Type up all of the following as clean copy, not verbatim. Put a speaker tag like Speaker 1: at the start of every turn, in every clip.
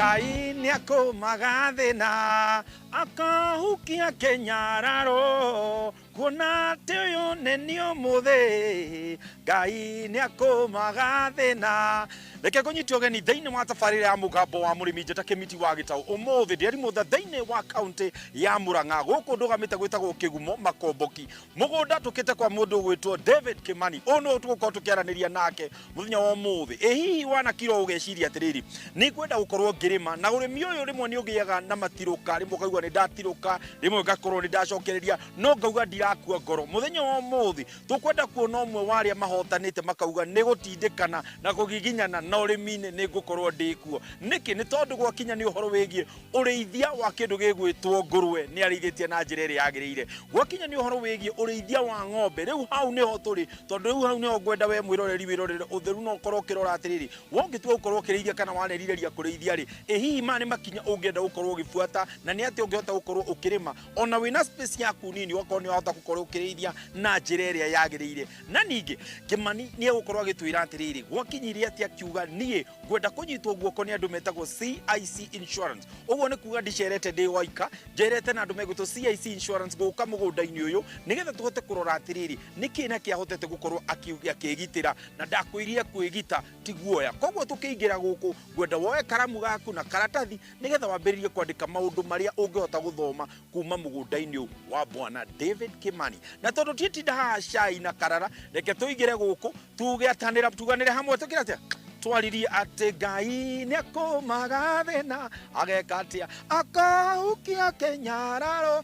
Speaker 1: Ngai nĩakũmaga thĩna akahukia kĩnyararo kuona atĩ ũyũ nĩ niĩ ũmũthĩ. Ngai nĩakũmaga thĩna. Reke ngũnyite ũgeni thĩinĩ wa tabarĩra ya Mũgambo wa Mũrĩmi. Njĩta Kĩmiti wa Gĩtaũ. Ũmũthĩ ndĩarimũtha thĩinĩ wa kaũntĩ ya Mũrang'a. Gũkũ ndũgamĩte gwĩtagwo Kĩgumo Makomboki. Mũgũnda tũkĩte kwa mũndũ ũgwĩtwo David Kimani. Ũyũ nĩwe tũgũkorwo tũkĩaranĩria nake mũthenya wa ũmũthĩ. Ĩ hihi wanakira ũgeciria atĩrĩrĩ, nĩ ngwenda gũkorwo ngĩrĩma, na ũrĩmi ũyũ rĩmwe nĩ ũgĩaga na matirũka, rĩmwe ũkaigua nĩ ndatirũka, rĩmwe ngakorwo nĩ ndacokereria, no ngauga ndirakua ngoro. Mũthenya wa ũmũthĩ tũkwenda kuona ũmwe wa arĩa mahotanĩte makauga nĩ gũtindĩkana na kũgiginyana na ũrĩmi-inĩ nĩ ngũkorwo ndĩkuo. Nĩkĩ? Nĩ tondũ gwakinya nĩ ũhoro wĩgiĩ ũrĩithia wa kĩndũ gĩgwĩtwo ngũrwe nĩ arĩithĩtie na njĩra ĩrĩa yagĩrĩire. Gwakinya nĩ ũhoro wĩgiĩ ũrĩithia wa ng'ombe, rĩu hau nĩho tũrĩ, tondũ rĩu hau nĩho ngwenda we mwĩroreri wĩrorere ũtheru na ũkorwo ũkĩrora atĩrĩrĩ, we ũngĩtua gũkorwo ũkĩrĩithia kana wanerirĩria kũrĩithia rĩ, ĩ hihi maya nĩ makinya ũngĩenda gũkorwo ũgĩbuata, na nĩ atĩa ũngĩhota gũkorwo ũkĩrĩma ona wĩna space yaku nini, ũgakorwo nĩ wahota gũkorwo ũkĩrĩithia na njĩra ĩrĩa yagĩrĩire. Na ningĩ Kĩmani nĩ egũkorwo agĩtwĩra atĩrĩrĩ, gwakinyire atĩa akiuga niĩ ngwenda kũnyitwo guoko nĩ andũ metagwo CIC Insurance. Ũguo nĩ kuga ndicerete ndĩ waika, njerete na andũ megwĩtwo CIC Insurance gũka mũgũnda-inĩ ũyũ nĩgetha tũhote kũrora atĩrĩrĩ, nĩkĩ na kĩ ahotete gũkorwo akĩgitĩra, na ndakwĩrire kwĩgita ti guoya. Koguo tũkĩingĩra gũkũ ngwenda woe karamu gaku na karatathi nĩgetha wambĩrĩrie kwandĩka maũndũ marĩa ũngĩhota gũthoma kuma mũgũnda-inĩ ũyũ wa bwana David Kimani. Na tondũ tiĩtinda haha cai na karara, reke tũingĩre gũkũ tuge atanĩra, tuganĩre hamwe tũkĩra atĩa, twaririe atĩ Ngai nĩ akũmaga thĩna ageka atĩa, akahukia kĩnyararo.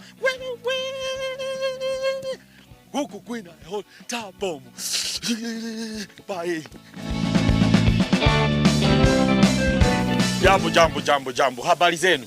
Speaker 1: Gũkũ kwĩna heho ta bomu. Bye. Jambo, jambo, jambo, jambo, habari zenu?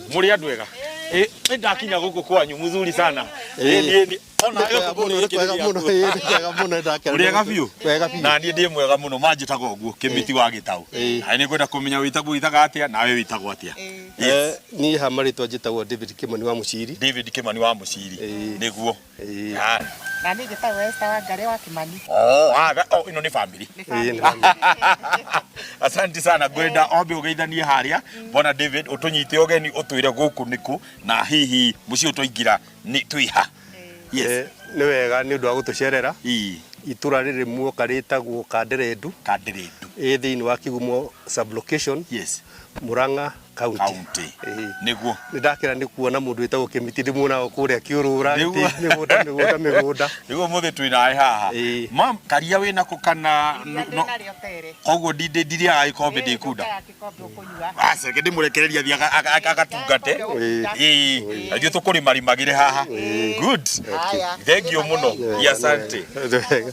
Speaker 1: Mũrĩ andũ ega? Eh, ndakinya gũkũ kwanyu mzuri sana. Eh, niĩ ona
Speaker 2: Wega mũno, nĩ kwega mũno, ĩĩ, nĩ kwega mũno, nĩndakena.
Speaker 1: Ũrĩ ega biũ?
Speaker 2: Wega biũ.
Speaker 1: Na niĩ ndĩ mwega mũno, manjĩtaga ũguo Kĩmiti wa Gĩtaũ.
Speaker 2: Ĩĩ.
Speaker 1: Na nĩ ngwenda kũmenya wĩtagwo wĩtaga atĩa nawe wĩtagwo atĩa? Yes.
Speaker 2: Niĩ ha marĩtwa njĩtagwo David Kĩmani wa Mũciri.
Speaker 1: David Kĩmani wa Mũciri.
Speaker 2: Ĩĩ.
Speaker 1: Nĩguo.
Speaker 2: Ĩĩ.
Speaker 1: Ah.
Speaker 3: Na niĩ njĩtagwo Esther Wangarĩ wa Kĩmani.
Speaker 1: Oh, ah, oh, ĩno nĩ family.
Speaker 3: Nĩ
Speaker 2: Ĩĩ, nĩ
Speaker 3: family.
Speaker 2: family.
Speaker 1: Asante sana, ngwenda ombe ũgeithanie harĩa bwana David, ũtũnyite ũgeni, ũtwĩre gũkũ nĩkũ na hihi mũciĩ ũyũ twaingĩra nĩ twĩha. Yes.
Speaker 2: Nĩ wega nĩ ũndũ wa gũtũcerera.
Speaker 1: Ii.
Speaker 2: Itũra rĩrĩ muoka rĩtagwo Kanderendu.
Speaker 1: Kanderendu.
Speaker 2: Ĩ thĩinĩ wa Kigumo sub-location.
Speaker 1: Yes.
Speaker 2: Murang'a County.
Speaker 1: County.
Speaker 2: Ĩĩ.
Speaker 1: Nĩguo.
Speaker 2: Nĩ ndakena nĩ kuona mũndũ wĩtagwo Kĩmiti, ndĩmuonaga kũrĩa akĩũrũra
Speaker 1: Nĩguo.
Speaker 2: mĩgũnda mĩgũnda mĩgũnda.
Speaker 1: Nĩguo mũthĩ twĩ nawe haha.
Speaker 2: Ĩĩ.
Speaker 1: Mam, karia wĩ nako kana
Speaker 3: Iria
Speaker 1: no-
Speaker 3: ndĩnarĩo tere.
Speaker 1: koguo ndirĩaga gĩkombe
Speaker 3: Ĩĩ,
Speaker 1: ndĩkunda.
Speaker 3: ndũkaga gĩkombe ũkũnyua.
Speaker 1: Aca, reke ndĩmũrekererie athiĩ agatungate.
Speaker 2: Ĩĩ.
Speaker 1: Ĩĩ, na ithuĩ tũkũrĩmarĩmagĩre haha. Good.
Speaker 3: Haya.
Speaker 1: Thengiũ mũno.
Speaker 2: Wega,
Speaker 1: Asante.
Speaker 2: nĩ wega.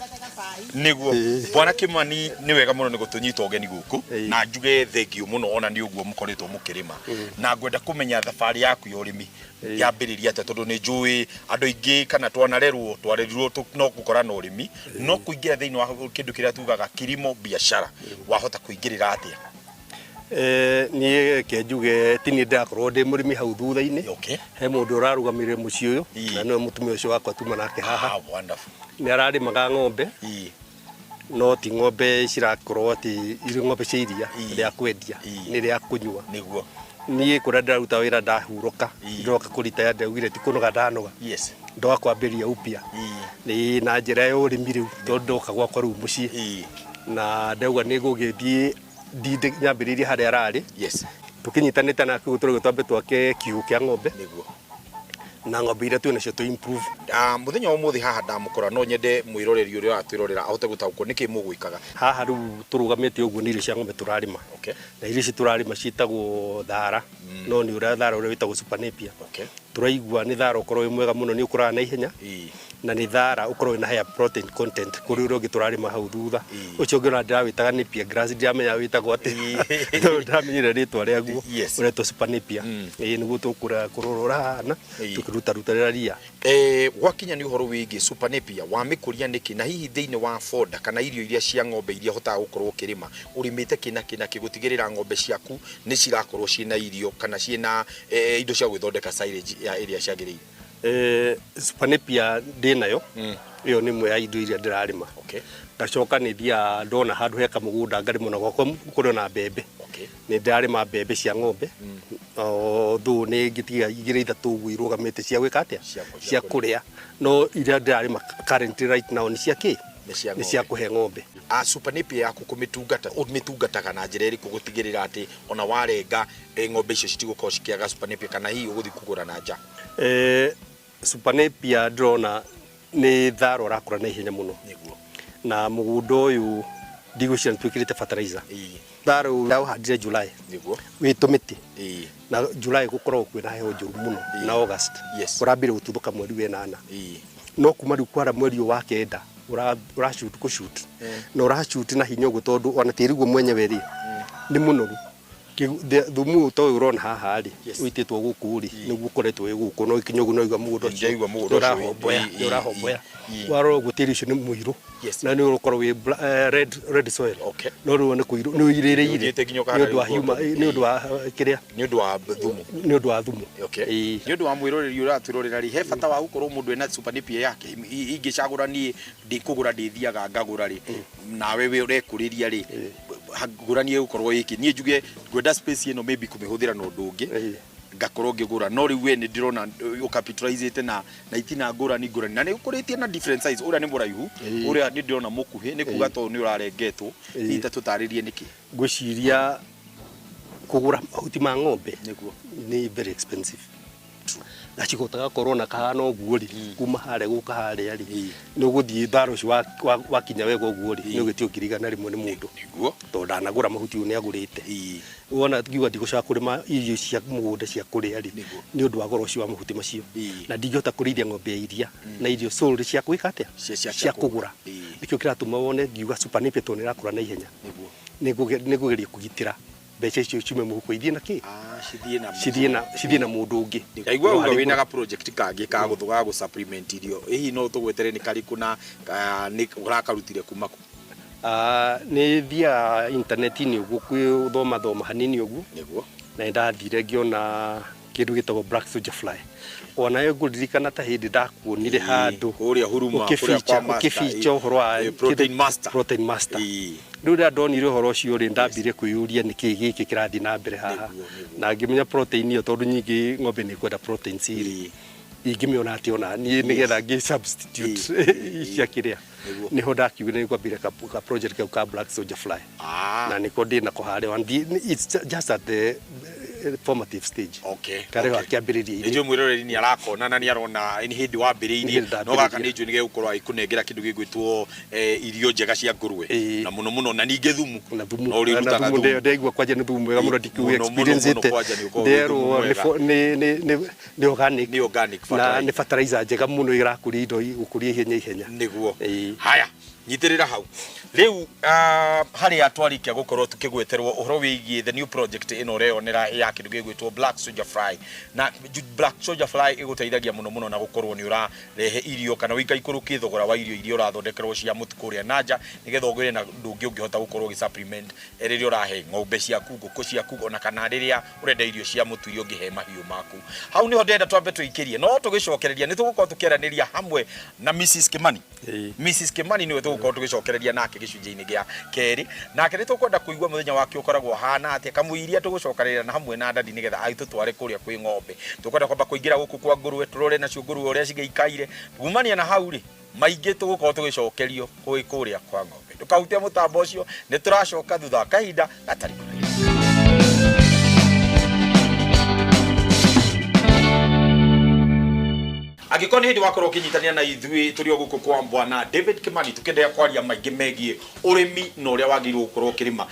Speaker 1: Nĩguo.
Speaker 2: Ĩĩ.
Speaker 1: Bwana Kimani, nĩ wega mũno nĩ gũtũnyita ũgeni gũkũ.
Speaker 2: Ĩĩ.
Speaker 1: Na njuge thengiũ mũno ona nĩ ũguo mũkoretwo mũkĩrĩma. Na ngwenda kũmenya thabarĩ yaku ya ũrĩmi
Speaker 2: Ĩĩ.
Speaker 1: yambĩrĩria atĩa, tondũ nĩ njũĩ andũ aingĩ kana twanarerwo twarerirwo no gũkora na ũrĩmi, no kũingĩra thĩinĩ wa kĩndũ kĩrĩa tugaga kilimo biashara, wahota kũingĩrĩra atĩa?
Speaker 2: Niĩ reke njuge ti niĩ ndĩrakorwo ndĩ mũrĩmi hau thutha-inĩ.
Speaker 1: Okay.
Speaker 2: He mũndũ ũrarũgamĩrĩire mũciĩ ũyũ
Speaker 1: Ĩĩ.
Speaker 2: na nĩwe mũtumia ũcio wakwa tuma nake haha.
Speaker 1: Ah, wonderful.
Speaker 2: Nĩ ararĩmaga ng'ombe.
Speaker 1: Ĩĩ.
Speaker 2: No ti ng'ombe cirakorwo atĩ irĩ ng'ombe cia iria
Speaker 1: Ĩĩ.
Speaker 2: rĩa kwendia,
Speaker 1: Ĩĩ.
Speaker 2: nĩ rĩa kũnyua.
Speaker 1: Nĩguo.
Speaker 2: Niĩ kũrĩa ndĩraruta wĩra ndahurũka,
Speaker 1: Ĩĩ.
Speaker 2: ndoka kũritaya ndaugire ti kũnoga ndanoga.
Speaker 1: Yes.
Speaker 2: Ndoka kwambĩrĩria upya.
Speaker 1: Ĩĩ.
Speaker 2: Nĩ na njĩra ya ũrĩmi rĩu tondũ ndoka gwakwa rĩu mũciĩ.
Speaker 1: Ĩĩ.
Speaker 2: Na ndauga nĩ ngũgĩthiĩ ndinde nyambĩrĩirie harĩa ararĩ.
Speaker 1: Yes.
Speaker 2: Tũkĩnyitanĩte nake ũguo tũrauga twambe twake kiugũ kĩa ng'ombe.
Speaker 1: Nĩguo.
Speaker 2: Na ng'ombe iria twĩ nacio tũ improve.
Speaker 1: Ah, mũthenya wa ũmũthĩ haha ndamũkora, no nyende mwĩroreri ũrĩa ũratwĩrorera ahote gũtaũkwo nĩkĩ mũgwĩkaga.
Speaker 2: Haha rĩu tũrũgamĩte ũguo nĩ irio cia ng'ombe tũrarĩma.
Speaker 1: Okay.
Speaker 2: Na irio ici tũrarĩma ciĩtagwo thara, no nĩ ũrĩa thara ũrĩa wĩtagwo super napier.
Speaker 1: Okay.
Speaker 2: Tũraigua nĩ thara ũkoragwo wĩ mwega mũno, nĩ ũkũraga na ihenya.
Speaker 1: Ĩĩ.
Speaker 2: Na nĩ thara ũkoragwo wĩna higher protein content kũrĩ ũrĩa ũngĩ tũrarĩma hau thutha.
Speaker 1: Ĩĩ.
Speaker 2: Ũcio ũngĩ ona ndĩrawĩtaga napier grass, ndiramenya wĩtagwo atĩa.
Speaker 1: Ĩĩ.
Speaker 2: Tondũ ndĩramenyire rĩtwa rĩaguo.
Speaker 1: Yes.
Speaker 2: Ũretwo super napier. Ĩĩ nĩguo tũkũra kũrora ũrahana
Speaker 1: Ĩĩ.
Speaker 2: tũkĩrutarutĩra ria.
Speaker 1: Eh, gwakinya nĩ ũhoro wĩgiĩ super napier, wamĩkũria nĩkĩ, na hihi thĩinĩ wa fodder kana irio iria cia ng'ombe iria ũhotaga gũkorwo ũkĩrĩma, ũrĩmĩte kĩ na kĩ na kĩ gũtigĩrĩra ng'ombe ciaku nĩ cirakorwo ciĩna irio kana ciĩna eh, indo cia gwĩthondeka silage ya ĩrĩa ciagĩrĩire?
Speaker 2: Eh, super napier ndĩnayo. Ĩyo nĩ ĩmwe ya indo iria ndĩrarĩma.
Speaker 1: Okay.
Speaker 2: Ngacoka nĩ thiaga ndona handũ he kamũgũnda ngarĩma ona gwakwa kũrĩ ona mbembe.
Speaker 1: Okay.
Speaker 2: Nĩ ndĩrarĩma mbembe cia ng'ombe, though nĩ ngĩtiga igĩrĩ ithatũ ũguo irũgamĩte cia gwĩka atĩa?
Speaker 1: Cia
Speaker 2: Cia kũrĩa, no iria ndĩrarĩma currently right now nĩ cia kĩ?
Speaker 1: Nĩ cia
Speaker 2: Nĩ cia
Speaker 1: ng'ombe.
Speaker 2: Kũhe ng'ombe.
Speaker 1: A Super Napier yaku kũmĩtungata, ũmĩtungataga na njĩra ĩrĩkũ gũtigĩrĩra atĩ ona warenga, ng'ombe icio citigũkorwo cikĩaga Super Napier, kana hihi ũgũthiĩ kũgũra na nja?
Speaker 2: Super Napier ndĩrona nĩ thara ũrakũra na ihenya mũno. Na mũgũnda ũyũ ndigwĩciria nĩ twĩkĩrĩte fertilizer. Thara ũyũ ndaũhandire July wĩ tũmĩtĩ, na July gũkoragwo kwĩna heho njũru mũno na August. Ũrambire gũtuthũka mweri wa ĩnana, no kuma rĩu kwara mweri ũyũ wa kenda ũra shoot kũ shoot na ũra shoot na hinya ũguo, tondũ ona tĩri guo mwenyewe rĩ nĩ mũnoru. Thumu ũyũ ta ũyũ ũrona haha rĩ, ũitĩtwo gũkũ rĩ, nĩguo ũkoretwo wĩ gũkũ no ikinya ũguo no igua mũgũnda ũcio
Speaker 1: Nĩndaigua mũgũnda ũcio
Speaker 2: nĩũrahomboya, nĩũrahomboya. Warora ũguo tĩri ũcio nĩ mũirũ na nĩ ũgũkorwo wĩ red soil, no rĩu nĩ kũirũ nĩ ũirĩrĩire
Speaker 1: Nĩ ũthiĩte nginya ũkahanda
Speaker 2: nĩ ũndũ wa
Speaker 1: rĩu
Speaker 2: huma, nĩ ũndũ wa kĩrĩa
Speaker 1: Nĩ ũndũ wa thumu.
Speaker 2: Nĩ ũndũ wa thumu.
Speaker 1: Nĩ ũndũ wa mwĩroreri ũratwĩrorera rĩ, he bata wa gũkorwo mũndũ ena Super Napier yake? Ingĩcagũra niĩ ndikũgũra, ndĩthiaga ngagũra rĩ, nawe we ũrekũrĩria rĩ, ngũrani ĩgũkorwo ĩkĩ? Niĩ njuge ngwenda space ĩno maybe kũmĩhũthĩra na ũndũ ũngĩ, ngakorwo ngĩgũra, no rĩu we nĩ ndĩrona ũcapitalizĩte na itina ngũrani ngũrani na nĩ ũkũrĩtie na different size. Ũrĩa nĩ mũraihu, ũrĩa nĩ ndĩrona mũkuhĩ, nĩ kuga tondũ nĩ ũrarengetwo. Hihi ta tũtarĩrie nĩkĩ?
Speaker 2: Ngwĩciria kũgũra mahuti ma ng'ombe nĩ very expensive, gaciko ta gakorwo na kahana ũguo rĩ, kuma harĩa gũka harĩa rĩ, nĩ ũgũthiĩ thara ũcio wakinya wega ũguo rĩ, nĩ ũgĩtio 100,000 nĩ mũndũ, tondũ ndanagũra mahuti, ũyũ nĩ agũrĩte. Wona ngiuga ndigũcoka kũrĩma irio cia mũgũnda cia kũrĩa rĩ, nĩ ũndũ wa goro ũcio wa mahuti macio, na ndingĩhota kũrĩithia ng'ombe ya iria na irio solely cia gwĩka atĩa?
Speaker 1: Cia
Speaker 2: Cia kũgũra. Nĩkĩo kĩratũma wone ngiuga Super Napier tondũ nĩ ĩrakũra na ihenya, nĩ kũgeria kũgitĩra mbeca icio ciume mũhuko ithiĩ na kĩ?
Speaker 1: Ah, cithiĩ na
Speaker 2: Cithiĩ na mũndũ ũngĩ.
Speaker 1: Ndaigua uga wĩna ga project kangĩ ka gũthũ ga gũ supplement irio, hihi no tũgwetere nĩ karĩkũ na nĩ ũrakarutire kuma kũ?
Speaker 2: Ah, nĩ thiaga intaneti-inĩ ũguo kwĩthoma thoma hanini ũguo, na nĩ ndathire ngĩona kĩndũ gĩtagwo black soldier fly. Onayo ngũririkana ta hĩndĩ ndakuonire handũ
Speaker 1: Kũrĩa Huruma, kũrĩa kwa Master,
Speaker 2: ũkĩficha ũhoro wa
Speaker 1: Protein Master.
Speaker 2: Protein Master. Rĩu rĩrĩa ndonire ũhoro ũcio rĩ, ndambire kwĩyũria nĩkĩĩ gĩkĩ kĩrathiĩ na mbere haha, na ngĩmenya protein ĩyo, tondũ nyingĩ ng'ombe nĩ ĩkwenda proteins rĩ, ingĩmĩona atĩ ona niĩ nĩgetha ngĩ substitute cia kĩrĩa. Nĩho ndakiugire nĩ ngwambire ka project kau ka black soldier fly, na nĩko ndĩ nako harĩa. It's just at the formative stage, karĩ akĩambĩrĩria.
Speaker 1: Nĩ njũĩ mwĩroreri nĩ arakona na nĩ arona nĩ hĩndĩ wambĩrĩirie.
Speaker 2: Nĩ hĩndĩ
Speaker 1: No gaka
Speaker 2: ndambĩrĩirie.
Speaker 1: nĩ njũĩ nĩ gegũkorwo agĩkũnengera kĩndũ gĩgwĩtwo irio njega cia ngũrwe, na mũno mũno na ningĩ thumu.
Speaker 2: Na thumu.
Speaker 1: No ũrĩrutaga
Speaker 2: Na thumu.
Speaker 1: Thumu.
Speaker 2: Ndegua kwanja nĩ thumu mwega mũno, ndikiuga
Speaker 1: Mũno, mũno,
Speaker 2: experience
Speaker 1: mũno
Speaker 2: ĩte
Speaker 1: kwanja nĩ ũkoragwo wĩ
Speaker 2: nderwo
Speaker 1: thumu
Speaker 2: nĩ
Speaker 1: mwega.
Speaker 2: nĩ organic.
Speaker 1: Nĩ organic
Speaker 2: Na
Speaker 1: fertilizer.
Speaker 2: nĩ fertilizer njega mũno ĩrakũria indo gũkũria ihenya ihenya.
Speaker 1: Haya, nyitĩrĩra hau rĩu, harĩa twarĩkia gũkorwo tũkĩgweterwo ũhoro wĩgiĩ the new project ĩno ũreyonera ya kĩndũ gĩgwĩtwo black soldier fly. Na black soldier fly ĩgũteithagia mũno mũno na gũkorwo nĩ ũrarehe irio kana ũikaikũrũkie thogora wa irio iria ũrathondekerwo cia mũtu kũrĩa na nja, nĩgetha ũgĩre na ũndũ ũngĩ ũngĩhota gũkorwo ũgĩ supplement rĩrĩa ũrahe ng'ombe ciaku, ngũkũ ciaku, ona kana rĩrĩa ũrenda irio cia mũtu iria ũngĩhe mahiũ maku. Hau nĩho ndĩrenda twambe tũikĩrie, no tũgĩcokereria nĩ tũgũkorwo tũkĩaranĩria hamwe na Mrs Kimani. Mrs Kimani nĩwe tũgũkorwo tũgĩcokereria nake gĩcunjĩ-inĩ gĩa kerĩ, nake nĩ tũkwenda kũigua mũthenya wake ũkoragwo ũhana atĩa kamũiria tũgũcokanĩrĩra na hamwe na dadi nĩgetha agĩtũtware kũrĩa kwĩ ng'ombe. Tũkwenda kwamba kũingĩra gũkũ kwa ngũrwe, tũrore nacio ngũrwe ũrĩa cigĩikaire. Kumania na hau rĩ, maingĩ tũgũkorwo tũgĩcokerio kwĩ kũrĩa kwa ng'ombe. Ndũkahutie mũtambo ũcio, nĩ tũracoka thutha wa kahinda gatarĩ kũraihu. Angĩkorwo nĩ hĩndĩ wakorwo ũkĩnyitanĩra na ithuĩ, tũrĩ o gũkũ kwa bwana David Kimani tũkĩendelea kwaria maingĩ megiĩ ũrĩmi na ũrĩa wagĩrĩirwo gũkorwo ũkĩrĩma.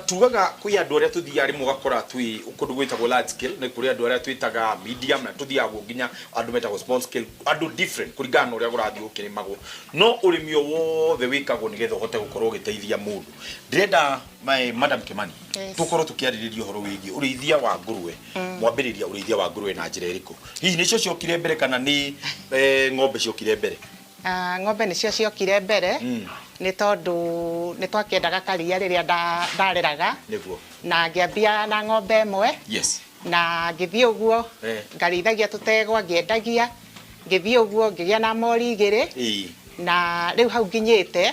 Speaker 1: Tugaga kwĩ andũ arĩa tũthiaga rĩmwe ũgakora twĩ kũndũ gwĩtagwo large scale, nĩ kũrĩ andũ arĩa twĩtaga medium, na tũthiaga guo nginya andũ metagwo small scale, andũ different kũringana na ũrĩa kũrathiĩ gũkĩrĩmagwo, no ũrĩmi o wothe wĩkagwo nĩgetha ũhote gũkorwo ũgĩteithia mũndũ. Ndĩrenda Madam Kimani, tũkorwo tũkĩarĩrĩria ũhoro wĩgiĩ ũrĩithia wa ngũrwe. Mwambĩrĩria ũrĩithia wa ngũrwe na njĩra ĩrĩkũ? Hihi nĩcio ciokire mbere kana nĩ ng'ombe ciokire mbere?
Speaker 3: Ah, ng'ombe nĩcio ciokire mbere, nĩ tondũ nĩ twakĩendaga karia rĩrĩa ndareraga, na ngĩambia na ng'ombe ĩmwe, na ngĩthiĩ ũguo, ngarĩithagia tũtegwa, ngĩendagia, ngĩthiĩ ũguo ngĩgĩa na mori igĩrĩ, na rĩu hau nginyĩte.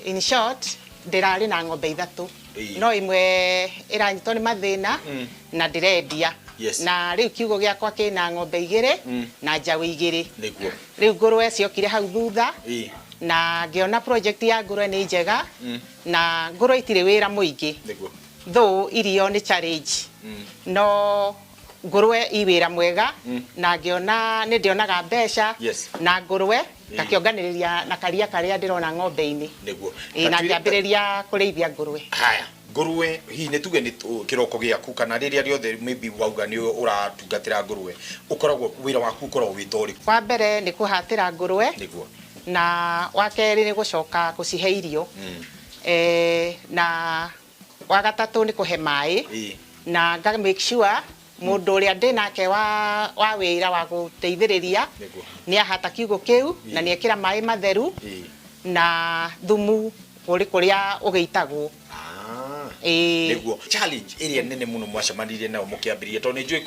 Speaker 3: In short, Ndĩrarĩ na ng'ombe ithatũ, no ĩmwe ĩranyitwo nĩ mathĩna na ndĩrendia. Na rĩu kiugo gĩakwa kĩna ng'ombe igĩrĩ na njaũ igĩrĩ. Rĩu ngũrwe ciokire hau thutha na ngĩona project ya ngũrwe nĩ njega na ngũrwe itirĩ wĩra mũingĩ. Though irio nĩ challenge, no ngũrwe i wĩra mwega na ngĩona nĩ ndĩonaga mbeca na ngũrwe, ngakĩonganĩrĩria na karia karĩa ndĩrona ng'ombe-inĩ. Ĩĩ, na ngĩambĩrĩria kũrĩithia ngũrwe.
Speaker 1: Haya, ngũrwe hihi nĩ tuge nĩ kĩroko gĩaku kana rĩrĩa rĩothe maybe wauga nĩ ũratungatĩra ngũrwe, ũkoragwo wĩra waku ũkoragwo wĩ ta ũrĩkũ?
Speaker 3: Wa mbere nĩ kũhatĩra ngũrwe. Na wa kerĩ nĩ gũcoka gũcihe irio. Na wa gatatũ nĩ kũhe maĩ. Na nga make sure mũndũ ũrĩa ndĩ nake wa wĩra wa gũteithĩrĩria nĩ ahata kiugũ kĩu na nĩ ekĩra maĩ matheru na thumu kũrĩ kũrĩa ũgĩitagwo.
Speaker 1: Nĩguo challenge ĩrĩa nene mũno mwacemanirie nayo mũkĩambĩrĩria, tondũ nĩ njũĩ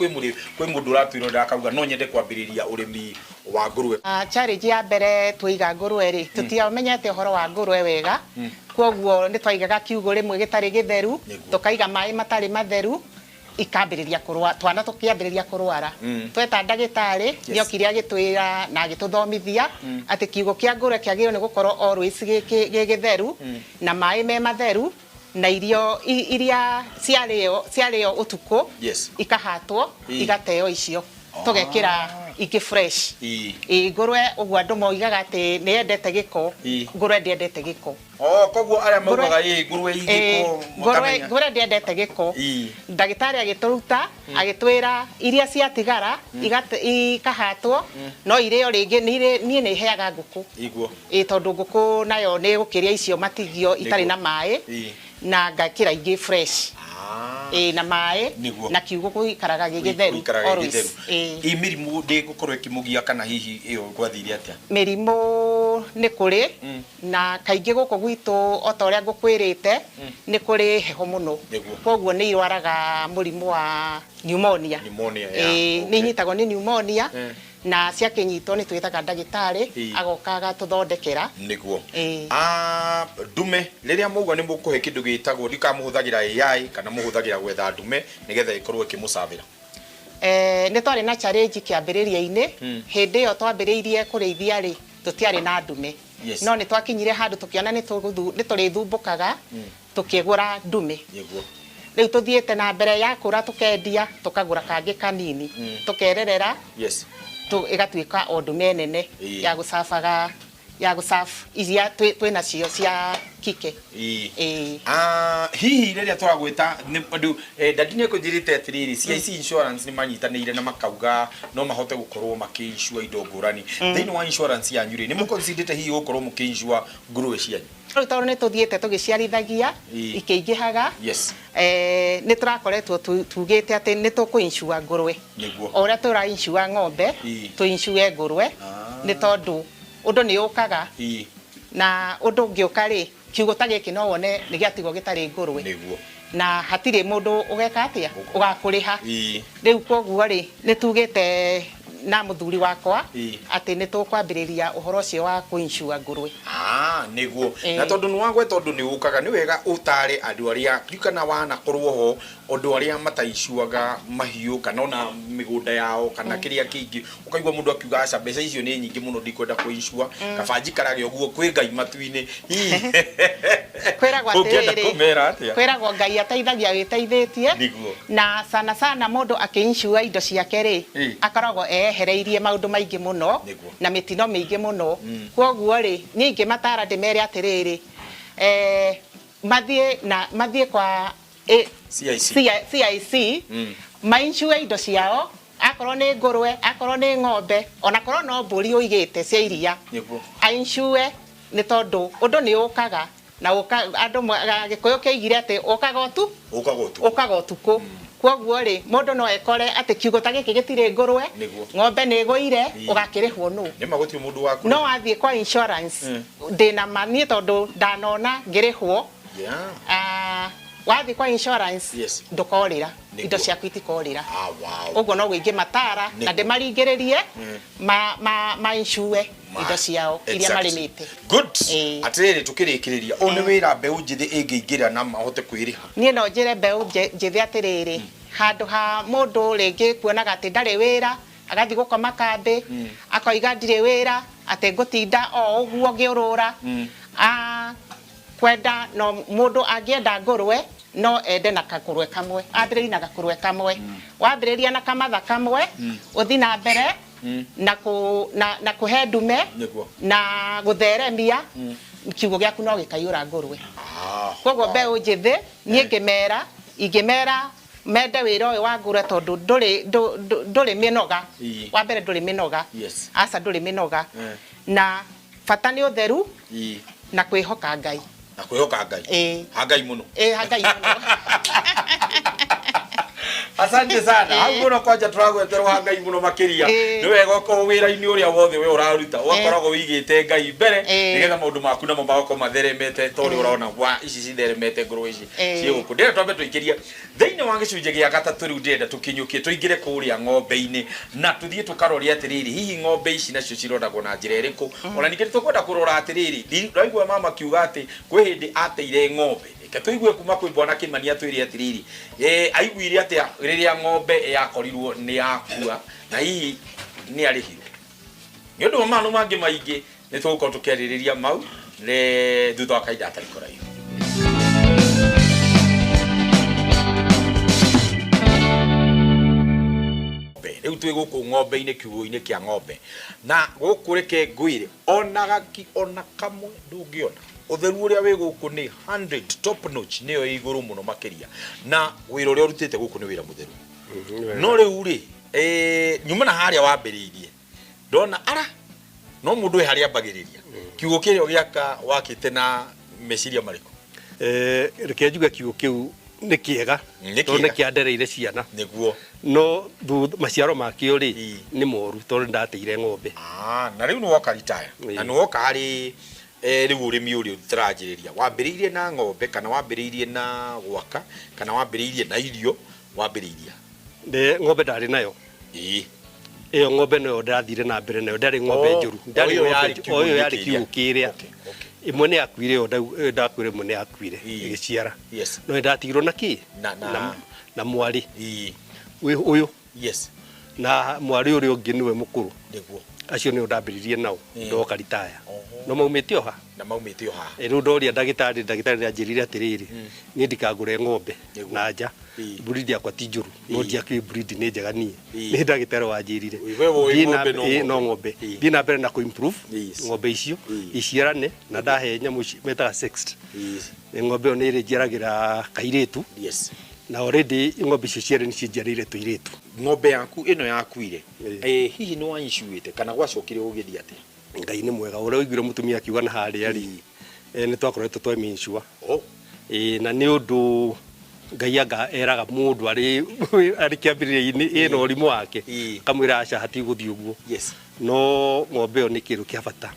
Speaker 1: kwĩ mũndũ ũratwĩrorera akauga no nyende kwambĩrĩria ũrĩmi wa ngũrwe?
Speaker 3: Challenge ya mbere twaiga ngũrwe rĩ, tũtiamenyete ũhoro wa ngũrwe wega, koguo nĩ twaigaga kiugũ rĩmwe gĩtarĩ gĩtheru, tũkaiga maĩ matarĩ matheru, ikambĩrĩria kũrwara, twana tũkĩambĩrĩria kũrwara. Tweta ndagĩtarĩ, nĩokire agĩtwĩra na agĩtũthomithia atĩ kiugũ kĩa ngũrwe kĩagĩrĩirwo nĩ gũkorwo always gĩ gĩtheru na maĩ me matheru na irio iria ciarĩo ciarĩo ũtukũ ikahatwo, igateo icio, tũgekĩra ingĩ fresh. Ĩĩ, ngũrwe ũguo andũ moigaga atĩ nĩ yendete gĩko, ngũrwe ndĩendete gĩko.
Speaker 1: Oh, koguo arĩa maugaga ĩ ngũrwe ĩ gĩko makamenya.
Speaker 3: Ngũrwe ndĩendete gĩko. Ndagĩtarĩ agĩtũruta, agĩtwĩra iria ciatigara ikahatwo no irĩo rĩngĩ. Niĩ nĩ heaga ngũkũ. Ĩĩ, tondũ ngũkũ nayo nĩ ĩgũkĩrĩa icio matigio itarĩ na maĩ na ngakĩra ingĩ fresh. Ĩĩ, na maĩ na kiugũ gũikaraga gĩ gĩtheru
Speaker 1: gũikaraga gĩ always. Gĩtheru. Ĩ mĩrimũ ndĩgũkorwo ĩkĩmũgia kana hihi ĩyo gwathire atĩa?
Speaker 3: Mĩrimũ nĩ kũrĩ na kaingĩ gũkũ gwitũ, o ta ũrĩa ngũkwĩrĩte, nĩ kũrĩ heho mũno. Koguo nĩ irwaraga mũrimũ wa pneumonia.
Speaker 1: Pneumonia,
Speaker 3: yeah. Ĩĩ, nĩ inyitagwo nĩ pneumonia na ciakĩnyitwo nĩ twĩtaga ndagĩtarĩ agoka agatũthondekera.
Speaker 1: Ĩĩ. Ah, ndume rĩrĩa mauga nĩ mũkũhe kĩndũ gĩtagwo, ndika mũhũthagĩra AI kana mũhũthagĩra gwetha ndume nĩgetha ĩkorwo ĩkĩmũcabĩra?
Speaker 3: Nĩ twarĩ na challenge kĩambĩrĩria-inĩ. Hĩndĩ ĩyo twambĩrĩirie kũrĩithia rĩ, tũtiarĩ na ndume. No nĩ twakinyire handũ tũkĩona nĩ tũrĩthumbũkaga, tũkĩgũra ndume. Rĩu tũthiĩte na mbere, yakũra tũkendia, tũkagũra kangĩ kanini, tũkererera, ĩgatuĩka o ndume nene ya gũcabaga, ya gũcabu iria twĩ nacio cia kike. Ĩĩ.
Speaker 1: Ah, hihi rĩrĩa tũragwĩta nĩ andũ dadi nĩ ekũnjĩrĩte atĩrĩrĩ, CIC Insurance nĩ manyitanĩire na makauga no mahote gũkorwo makĩ-insure indo ngũrani. Thĩinĩ wa insurance yanyu rĩ, nĩ mũconsiderĩte hihi gũkorwo mũkĩ-insure ngũrũwe cianyu?
Speaker 3: Rĩu tondũ nĩ tũthiĩte tũgĩciarithagia, ikĩingĩhaga, nĩ tũrakoretwo tugĩte atĩ nĩ tũkũ-insure ngũrwe. O ũrĩa tũra insure ng'ombe, tũ-insure ngũrwe, nĩ tondũ ũndũ nĩ ũkaga na ũndũ ũngĩũka rĩ, kiugũ ta gĩkĩ no wone nĩ gĩatigwo gĩtarĩ ngũrwe. Na hatirĩ mũndũ ũgeka atĩa, ũgakũrĩha. Rĩu koguo rĩ, nĩ tugĩte na mũthuri wakwa atĩ nĩ tũkwambĩrĩria ũhoro ũcio wa kũ-insure ngũrwe.
Speaker 1: Ah, nĩguo. Na tondũ nĩ wagweta ũndũ nĩ ũkaga, nĩ wega ũtare andũ arĩa kana wanakorwo ho, ũndũ arĩa mataicuaga mahiũ kana ona mĩgũnda yao kana kĩrĩa kĩngĩ, ũkaigua mũndũ akiuga aca, mbeca icio nĩ nyingĩ mũno, ndikwenda kũicua, kaba njikarage ũguo, kwĩ Ngai matu-inĩ. Hihi
Speaker 3: Kwĩragwo
Speaker 1: ũngĩenda
Speaker 3: atĩrĩrĩ,
Speaker 1: kũmera atĩa?
Speaker 3: Kwĩragwo Ngai ateithagia wĩteithĩtie. Na sana sana mũndũ akĩ-insure indo ciake rĩ, akoragwo eyehereirie maũndũ maingĩ mũno na mĩtino mĩingĩ mũno. Kwoguo rĩ, niĩ ingĩmatara ndĩmere atĩrĩrĩ, mathiĩ na mathiĩ kwa
Speaker 1: CIC.
Speaker 3: CIC, ma-insure indo ciao, akorwo nĩ ngũrwe, akorwo nĩ ng'ombe, ona korwo no mbũri ũigĩte cia iria, a-insure, nĩ tondũ ũndũ nĩ ũkaga na ũka, andũ Gĩkũyũ kĩoigire atĩ ũkaga ũtu
Speaker 1: Ũkaga ũtukũ.
Speaker 3: Ũkaga ũtukũ. Kwoguo rĩ, mũndũ no ekore atĩ kiugũ ta gĩkĩ gĩtirĩ ngũrwe, ng'ombe nĩ ĩgũire, ũgakĩrĩhwo nũ?
Speaker 1: Nĩ ma gũtirĩ mũndũ wa
Speaker 3: No wathiĩ kwa insurance, ndĩna ma niĩ tondũ ndanona ngĩrĩhwo. Ah, wathiĩ kwa insurance, ndũkorĩra, indo ciaku itikorĩra. Ũguo noguo ingĩmatara na ndĩmaringĩrĩrie ma insure. Indo ciao iria marĩmĩte.
Speaker 1: Good. Atĩrĩrĩ, tũkĩrĩkĩrĩria, ũyũ nĩ wĩra mbeũ njĩthĩ ĩngĩingĩra na mahote kwĩrĩha?
Speaker 3: Niĩ no njĩre mbeũ njĩthĩ atĩrĩrĩ, handũ ha mũndũ rĩngĩ kuonaga atĩ ndarĩ wĩra, agathiĩ gũkoma kambĩ, akoiga ndirĩ wĩra, atĩ ngũtinda o ũguo ngĩũrũra. Kwenda no mũndũ angĩenda ngũrwe no ende na kakũrwe kamwe, ambĩrĩrie na gakũrwe kamwe. Wambĩrĩria na kamatha kamwe, ũthiĩ na mbere na kũ na na kũhe ndume na gũtheremia, kiugũ gĩaku no gĩkaiyũra ngũrwe. Koguo mbeũ njĩthĩ niĩ ngĩmera, ingĩmera mende wĩra ũyũ wa ngũrwe tondũ ndũrĩ ndũrĩ mĩnoga. Wa mbere ndũrĩ mĩnoga. Aca ndũrĩ mĩnoga. Na bata nĩ ũtheru na kwĩhoka Ngai.
Speaker 1: Na kwĩhoka Ngai.
Speaker 3: Ĩĩ.
Speaker 1: Ha Ngai mũno.
Speaker 3: Ĩĩ, ha Ngai mũno.
Speaker 1: Asante sana. Hau mũno kwanja tũragweterwo ha Ngai mũno makĩria. Nĩ wega ũkorwo wĩra-inĩ ũrĩa wothe we ũraruta ũgakoragwo wĩigĩte Ngai mbere nĩgetha maũndũ maku namo magakorwo matheremete ta ũrĩa ũrona wa ici citheremete ngũrwe ici ciĩ gũkũ. Ndĩrenda twambe tũikĩrie thĩinĩ wa gĩcunjĩ gĩa gatatũ. Rĩu ndĩrenda tũkinyũkie tũingĩre kũrĩa ng'ombe-inĩ na tũthiĩ tũkarore atĩrĩrĩ, hihi ng'ombe ici nacio ciroragwo na njĩra ĩrĩkũ. Ona ningĩ nĩtũkwenda kũrora atĩrĩrĩ, ndĩraigua mama akiuga atĩ kwĩ hĩndĩ ateire ng'ombe. Reke tũigue kuma kwĩ Bwana Kĩmani atwĩre atĩrĩrĩ, aiguire atĩa rĩrĩa ng'ombe yakorirwo nĩ yakua na hihi nĩ arĩhirwo. Nĩ ũndũ wa maũndũ mangĩ maingĩ nĩ tũgũkorwo tũkĩarĩrĩria mau thutha wa kahinda gatarĩ kũraihu. Rĩu twĩ gũkũ ng'ombe-inĩ, kiugũ-inĩ kĩa ng'ombe, na gũkũ reke ngwĩre ona gaki ona kamwe ndũngĩona. Ũtheru ũrĩa wĩ gũkũ nĩ 100 top notch, nĩyo ĩ igũrũ mũno makĩria, na wĩra ũrĩa ũrutĩte gũkũ nĩ wĩra mũtheru. No rĩu rĩ, nyuma na harĩa wambĩrĩirie, ndona ara no mũndũ wĩ harĩa ambagĩrĩria. Kiugo kĩrĩa ũgĩaka wakĩte na meciria marĩkũ?
Speaker 2: Reke njuge kiugo kĩu nĩ kĩega tondũ nĩ kĩandereire ciana.
Speaker 1: Nĩguo.
Speaker 2: No maciaro makĩo rĩ nĩ moru tondũ nĩndateire ng'ombe.
Speaker 1: Na rĩu nĩ woka retire na nĩ woka harĩ rĩu ũrĩmi ũrĩa ũtaranjĩrĩria, wambĩrĩirie na ng'ombe kana wambĩrĩirie na gwaka kana wambĩrĩirie na irio, wambĩrĩirie?
Speaker 2: Ng'ombe ndarĩ nayo. Ĩyo ng'ombe noyo ndathire na mbere nayo, ndarĩ ng'ombe njũru. Ndarĩ ng'ombe o ĩyo yarĩ kiugũ kĩrĩa. Ĩmwe nĩ yakuire, ĩyo ndakuire, ĩmwe nĩ yakuire ĩgĩciara. No nĩ ndatigirwo na kĩ? Na mwarĩ ũyũ. Na mwarĩ ũrĩa ũngĩ nĩwe mũkũrũ. Acio nĩo ndambĩrĩirie nao ndoka ritaya. No maumĩte o ha?
Speaker 1: Na maumĩte o haha.
Speaker 2: Rĩu ndoria ndagĩtarĩ, ndagĩtarĩ nĩ anjĩrire atĩrĩrĩ, niĩ ndikangũre ng'ombe na nja, breed yakwa ti njũru, no ndiakĩũĩ breed nĩ njega niĩ. Nĩ ndagĩtarĩ wanjĩrire.
Speaker 1: We woĩ ng'ombe no
Speaker 2: ng'ombe. No ng'ombe. Thiĩ na mbere na kũ improve ng'ombe icio, iciarane, na ndahe nyamũ ici metaga sexed. Ng'ombe ĩyo nĩ ĩrĩnjiaragĩra kairĩtu. Na already ng'ombe icio cierĩ nĩ cinjiarĩire tũirĩtu.
Speaker 1: Ng'ombe yaku ĩno yakuire, hihi nĩ wa insure-ĩte kana gwacokire gũgĩthiĩ atĩa?
Speaker 2: Ngai nĩ mwega, ũrĩa ũiguire mũtumia akiuga na harĩa rĩ, nĩ twakoretwo twemĩ insure. Ĩĩ, na nĩ ũndũ Ngai anga eraga mũndũ arĩ arĩ kĩambĩrĩria-inĩ ĩna ũrimũ wake, akamwĩra aca hatigũthiĩ ũguo. No ng'ombe ĩyo nĩ kĩndũ kĩa bata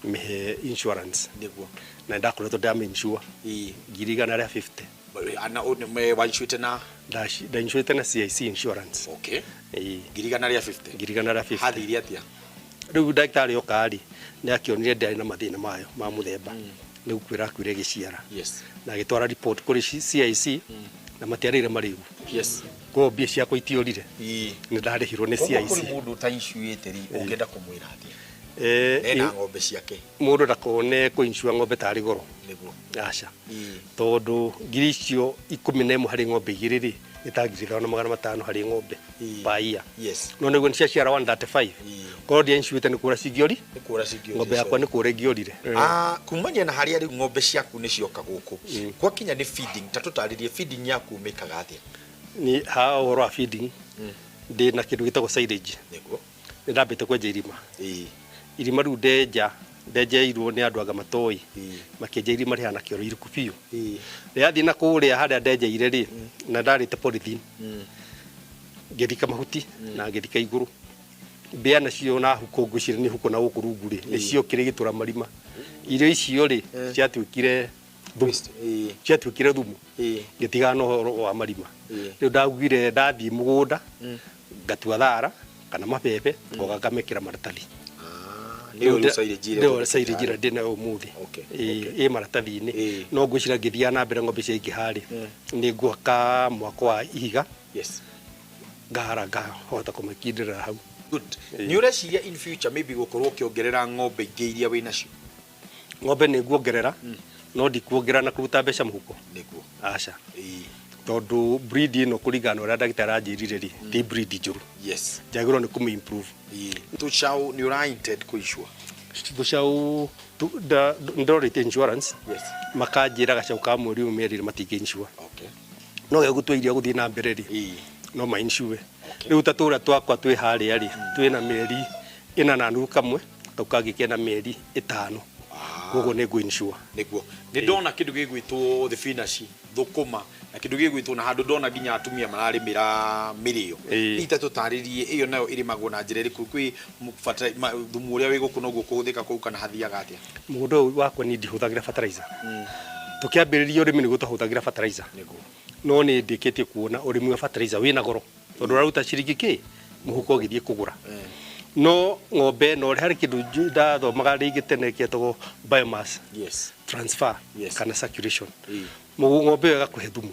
Speaker 2: mĩhe insurance. Na nĩ ndakoretwo ndamĩ insure 150,000.
Speaker 1: Wainsurĩte na?
Speaker 2: Ndainsurĩte na CIC insurance.
Speaker 1: Ĩĩ. 150,000.
Speaker 2: 150,000.
Speaker 1: Hathire atĩa?
Speaker 2: Rĩu ndagĩtarĩ oka rĩ, nĩ akĩonire ndĩarĩ na mathĩna mayo ma mũthemba, nĩ gũkuĩra akuire ĩgĩciara. Na agĩtwara report kũrĩ CIC na matiarĩire marĩgu. Koguo mbia ciakwa itiorire. Nĩ ndarĩhirwo nĩ
Speaker 1: Koguo
Speaker 2: CIC.
Speaker 1: kũrĩ mũndũ ũtainsurĩte rĩ, ũngĩenda kũmwĩra atĩa? Ena ng'ombe ciake.
Speaker 2: Mũndũ ndakone kũ insure ng'ombe tarĩ goro. Aca. Tondũ ngiri icio 11 harĩ ng'ombe igĩrĩ rĩ, nĩ ta 5500 harĩ ng'ombe per year. No nĩguo nĩ ciaciara 135. Korwo ndia insurĩte nĩ kũra cingĩori.
Speaker 1: Nĩ kũra cingĩorire.
Speaker 2: Ng'ombe yakwa nĩ kũra ĩngĩorire.
Speaker 1: Kumania na harĩa rĩu ng'ombe ciaku nĩ cioka gũkũ, gwakinya nĩ feeding, ta tũtarĩrie feeding yaku ũmĩkaga atĩa?
Speaker 2: Niĩ ha ũhoro wa feeding, ndĩ na kĩndũ gĩtagwo silage. Nĩ ndambĩte kwenja irima. Irima rĩu ndenja, ndenjeirwo nĩ andũ anga matoĩ, makĩenja irima rĩhana kĩoro iriku biũ. Rĩrathiĩ na kũrĩa harĩa ndenjeire rĩ, na ndarĩte polythene, ngĩthika mahuti na ngĩthika igũrũ. Mbĩa nacio na huko, ngwĩciria nĩ huko na gũkũ rungu rĩ, nĩ ciokire igĩtũra marima. Irio icio rĩ, ciatuĩkire thumu. Ciatuĩkire thumu. Ngĩtigana na ũhoro wa marima. Rĩu ndaugire ndathiĩ mũgũnda, ngatua thara kana mabebe, ngoka ngamekĩra maratathi.
Speaker 4: Nĩyo rĩu silage ĩrĩa
Speaker 2: Nĩyo silage ĩrĩa ndĩnayo ũmũthĩ. Ĩ maratathi-inĩ. No ngwĩciria ngĩthiaga na mbere ng'ombe ciaingĩha rĩ, nĩ ngwaka mwako wa ihiga. Ngahara ngahota kũmĩkindĩrĩra hau.
Speaker 4: Good. Nĩ ũreciria in future maybe gũkorwo ũkĩongerera ng'ombe ingĩ iria wĩ nacio?
Speaker 2: Ng'ombe nĩ nguongerera, no ndikuongerera na kũruta mbeca mũhuko.
Speaker 4: Nĩguo.
Speaker 2: Aca. Tondũ breed ĩno kũringana na ũrĩa ndagĩtarĩ aranjĩrire rĩ, ti breed njũru. Njagĩrĩirwo nĩ kũmĩ improve.
Speaker 4: Tũcaũ nĩ ũra intend kũ insure?
Speaker 2: Tũcaũ nĩ ndorĩte insurance. Makanjĩra gacaũ ka mweri ũyũ merire matingĩ insure. No gĩa gũtua iria gũthiĩ na mbere rĩ, no ma insure. Rĩu ta tũrĩa twakwa twĩ harĩa rĩ, twĩna mĩeri ĩna na nuthu kamwe, kau kangĩ kena mĩeri ĩtano. Koguo nĩ ngũ insure.
Speaker 4: Nĩguo. Nĩ ndona kĩndũ gĩgwĩtwo thibinaci, thũkũma, na kĩndũ gĩgwĩtwo na handũ ndona nginya atumia mararĩmĩra mĩrĩo. Hihi ta tũtarĩrie ĩyo nayo ĩrĩmagwo na njĩra ĩrĩkũ? Kwĩ thumu ũrĩa wĩ gũkũ noguo ũkũhũthĩka kũu kana hathiaga atĩa?
Speaker 2: Mũgũnda ũyũ wakwa niĩ ndihũthagĩra fertilizer. Tũkĩambĩrĩria ũrĩmi nĩguo twahũthagĩra fertilizer. No nĩ ndĩkĩtie kuona ũrĩmi wa fertilizer wĩna goro tondũ ũraruta ciringi kĩ mũhuko ũgĩthiĩ kũgũra. No ng'ombe ĩno harĩ kĩndũ ndathomaga rĩngĩ tene kĩetagwo biomass transfer kana circulation. Ng'ombe ĩyo ĩgakũhe thumu.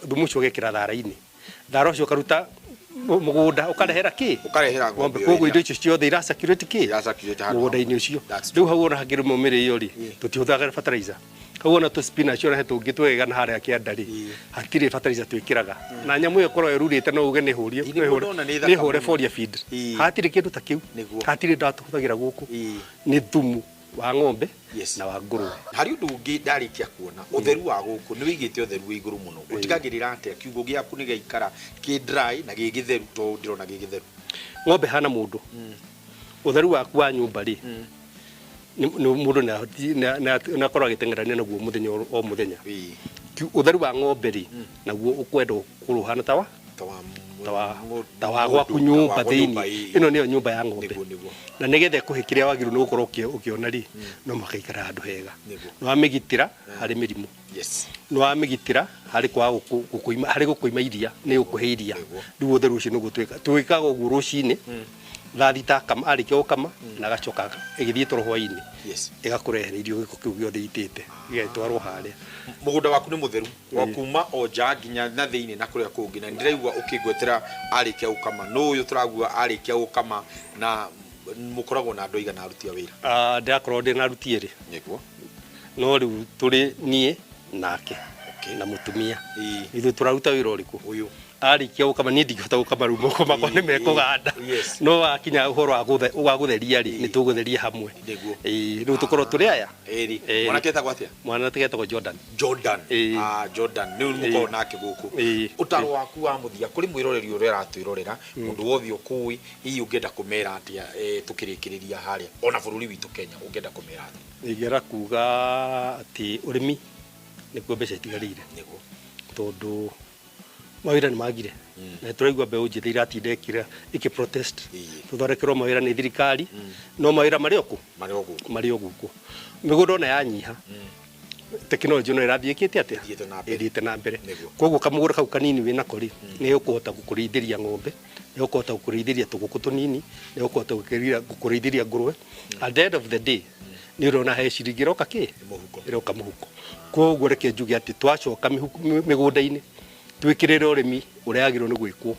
Speaker 2: Thumu ũcio ũgekĩra thara-inĩ. Thara ũcio ũkaruta mũgũnda ũkarehera kĩ?
Speaker 4: Ũkarehera ng'ombe.
Speaker 2: Koguo indo icio ciothe ira circulate kĩ? Mũgũnda-inĩ ũcio. Rĩu hau ona hakĩrĩmwo mĩrĩo rĩ, tũtihũthagĩra fertilizer. Hau ona tũ spinach ona he tũngĩ twega na harĩa kĩanda rĩ, hatirĩ fertilizer twĩkĩraga. Na nyamũ ĩyo ĩkoragwo ĩrurĩte no uge nĩ hũrie, nĩ hũre foliar feed. Hatirĩ kĩndũ ta kĩu. Hatirĩ ndawa tũhũthagĩra gũkũ. Nĩ thumu wa ng'ombe na wa ngũrũwe.
Speaker 4: Harĩ ũndũ ũngĩ ndarĩkia kuona, ũtheru wa gũkũ, nĩ wĩigĩte ũtheru wĩ igũrũ mũno. Ũtigagĩrĩra atĩa kiugũ gĩaku nĩ gĩaikara kĩ dry na gĩ gĩtheru tondũ ndĩrona gĩ gĩtheru?
Speaker 2: Ng'ombe ĩhana mũndũ. Ũtheru waku wa nyũmba rĩ, mũndũ nĩ akoragwo agĩteng'erania naguo mũthenya o mũthenya. Ũtheru wa ng'ombe rĩ, naguo ũkwenda ũkorwo ũhana ta wa ta wa gwaku nyũmba thĩinĩ. Ĩno nĩyo nyũmba ya ng'ombe. Na nĩgetha ĩkũhe kĩrĩa wagĩrĩirwo nĩ gũkorwo ũkĩona rĩ, no mũhaka ĩikare handũ hega. Nĩ wamĩgitĩra harĩ mĩrimũ. Nĩ wamĩgitĩra harĩ kwaga gũkũima, harĩ gũkũima iria, nĩ ĩgũkũhe iria. Rĩu ũtheru ũcio nĩguo twĩkaga. Twĩkaga ũguo rũcinĩ, thaa thita akama, arĩkia gũkama, na agacoka ĩgĩthiĩ toro hwainĩ, ĩgakũrehere irio gĩko kĩu gĩothe ĩitĩte, gĩgatwarwo harĩa.
Speaker 4: Mũgũnda waku nĩ mũtheru wa kuma o nja nginya na thĩinĩ na kũrĩa kũngĩ, na nĩndĩraigua ũkĩngwetera arĩkia gũkama. Nũ ũyũ tũragua arĩkia gũkama na mũkoragwo na andũ aigana aruti a wĩra?
Speaker 2: Ndĩrakorwo ndĩ na aruti erĩ.
Speaker 4: Nĩguo.
Speaker 2: No rĩu tũrĩ niĩ nake na mũtumia. Ithuĩ tũraruta wĩra ũrĩkũ?
Speaker 4: Ũyũ.
Speaker 2: Arĩkia gũkama niĩ ndingĩhota gũkama rĩu moko makwa nĩ mekũganda. No wakinya ũhoro wa gũtheria rĩ, nĩ tũgũtheria hamwe.
Speaker 4: Nĩguo.
Speaker 2: Rĩu tũkorwo tũrĩ aya.
Speaker 4: Erĩ. Mwanake etagwo atĩa?
Speaker 2: Mwanake etagwo Jordan.
Speaker 4: Jordan. Jordan. Nĩ mũkoragwo nake gũkũ. Ũtaro waku wa mũthia kũrĩ mwĩroreri ũrĩa ũratwĩrorera, mũndũ wothe ũkũĩ, hihi ũngĩenda kũmera atĩa tũkĩrĩkĩrĩria harĩa, ona bũrũri witũ Kenya, ũngĩenda kũmera atĩa?
Speaker 2: Ingĩenda kuga atĩ ũrĩmi nĩkuo mbeca itigarĩire.
Speaker 4: Nĩguo.
Speaker 2: Tondũ mawĩra nĩ magire. Na tũraigua mbeũ njĩthĩ iratinda ĩkĩra ĩkĩ protest. Tũthondekerwo mawĩra nĩ thirikari, no mawĩra marĩ o kũ?
Speaker 4: Marĩ o gũkũ.
Speaker 2: Marĩ o gũkũ. Mĩgũnda ona yanyiha, tekinoronjĩ no ĩrathiĩ ĩkĩte atĩa?
Speaker 4: Ĩthiĩte na mbere.
Speaker 2: Ĩthiĩte na mbere.
Speaker 4: Nĩguo.
Speaker 2: Koguo kamũgũnda kau kanini wĩnako rĩ, nĩ ũkũhota gũkũrĩithĩria ng'ombe, nĩ ũkũhota gũkũrĩithĩria tũgũkũ tũnini, nĩ ũkũhota gũkũrĩithĩria ngũrũwe. At the end of the day, nĩ ũrona he ciringi ĩroka kĩ?
Speaker 4: Mũhuko.
Speaker 2: Ĩroka mũhuko. Koguo reke njuge atĩ twacoka mĩgũnda-inĩ, twĩkĩrĩre ũrĩmi ũrĩa wagĩrĩirwo nĩ gwĩkwo,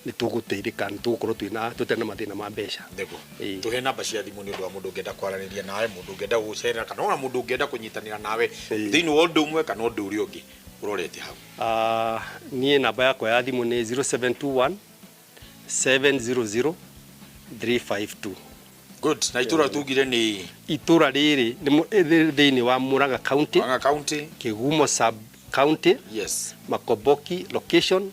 Speaker 2: nĩ tũgũteithĩka, nĩ tũgũkorwo twĩna tũtarĩ na mathĩna ma mbeca.
Speaker 4: Nĩguo. Tũhe namba cia thimũ nĩ ũndũ wa mũndũ ũngĩenda kwaranĩria nawe, mũndũ ũngĩenda gũgũcerera, kana ona mũndũ ũngĩenda kũnyitanĩra nawe thĩinĩ wa ũndũ ũmwe kana ũndũ ũrĩa ũngĩ ũrorete hau.
Speaker 2: Niĩ namba yakwa ya thimũ nĩ 0721 700 352.
Speaker 4: Good. Na itũra tugire nĩ
Speaker 2: itũra rĩrĩ nĩ thĩinĩ wa Murang'a County.
Speaker 4: Murang'a County.
Speaker 2: Kĩgumo sub county. Makomboki location,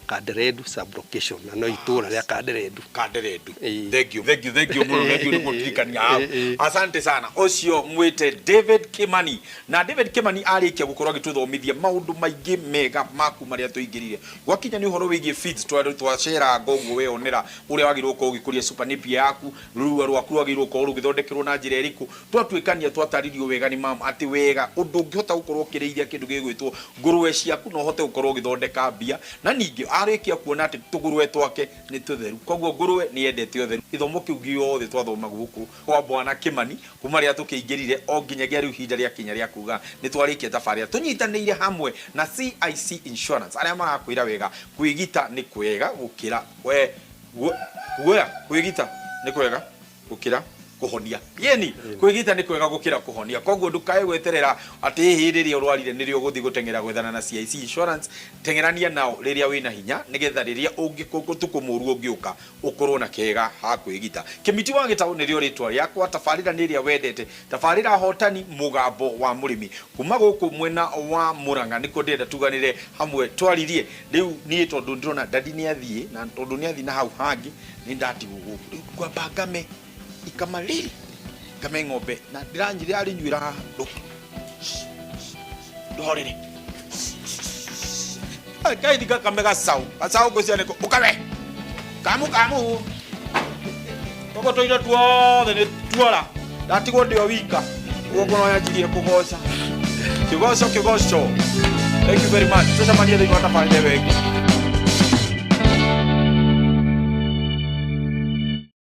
Speaker 2: Kanderendu sub location, na no itũra rĩa Kanderendu.
Speaker 4: Kanderendu. Thank you. Thank you, thank you mũno, thank you nĩ kũndirikania hau. Asante sana. Ũcio mwĩte David Kimani. Na David Kimani arĩkia gũkorwo agĩtũthomithia maũndũ maingĩ mega ma kuma rĩrĩa tũingĩrire. Gwakinya nĩ ũhoro wĩgiĩ feeds, twaceranga ũguo weyonera ũrĩa wagĩrĩirwo gũkorwo ũgĩkũria super napier yaku, rũrua rwaku rwagĩrĩirwo gũkorwo rũgĩthondekerwo na njĩra ĩrĩkũ. Twatuĩkania twatarĩrio wega nĩ mama atĩ wega ũndũ ũngĩhota gũkorwo ũkĩrĩithia kĩndũ gĩgwĩtwo ngũrũwe ciaku na ũhote gũkorwo ũgĩthondeka mbia. Na ningĩ Arĩkia kuona atĩ tũngũrũwe twake nĩ tũtheru, koguo ngũrũwe nĩ yendete ũtheru. Gĩthomo kĩu gĩothe twathoma gũkũ kwa Bwana Kĩmani kuma rĩrĩa tũkĩingĩrire o nginyagia rĩu ihinda rĩakinya rĩa kuga nĩ twarĩkia tabarĩra, tũnyitanĩire hamwe na CIC Insurance arĩa marakwĩra wega kwĩgita nĩ kwega gũkĩra we guoya, kwĩgita nĩ kwega gũkĩra kũhonia. Yeni kwĩgita nĩ kwega gũkĩra kũhonia, koguo ndũkae gweterera atĩ hihi rĩrĩa ũrwarire nĩrĩo ũgũthiĩ gũteng'era gwethana na CIC Insurance. Teng'erania nao rĩrĩa wĩna hinya, nĩgetha rĩrĩa ũtukũ mũru ũngĩũka ũkorwo na kega ha kwĩgita. Kĩmiti wa Gĩtaũ nĩrĩo rĩtwa rĩakwa. Tabarĩra nĩ ĩrĩa wendete, tabarĩra hotani mũgambo wa mũrĩmi kuma gũkũ mwena wa Mũrang'a nĩkuo ndĩrenda tuganĩre hamwe twaririe. Rĩu niĩ tondũ ndĩrona dadi nĩ athiĩ, na tondũ nĩ athiĩ na hau hangĩ nĩ ndatigwo gũkũ, rĩu ngwamba ngame ikama rĩrĩ, ngame ng'ombe na ndĩrarĩnyuĩra haha. Ndũhorere kaithi gakame gacau gacau ngwĩciria nĩko ũkawe kamu kamu koguo tũindo tuothe nĩ tuora, ndatigwo ndĩ o wika ũguo ngoro yanjirie kũgoca kĩgoco kĩgoco. Thank you very much, tũcemanie thĩinĩ wa tabarĩra ĩyo ĩngĩ.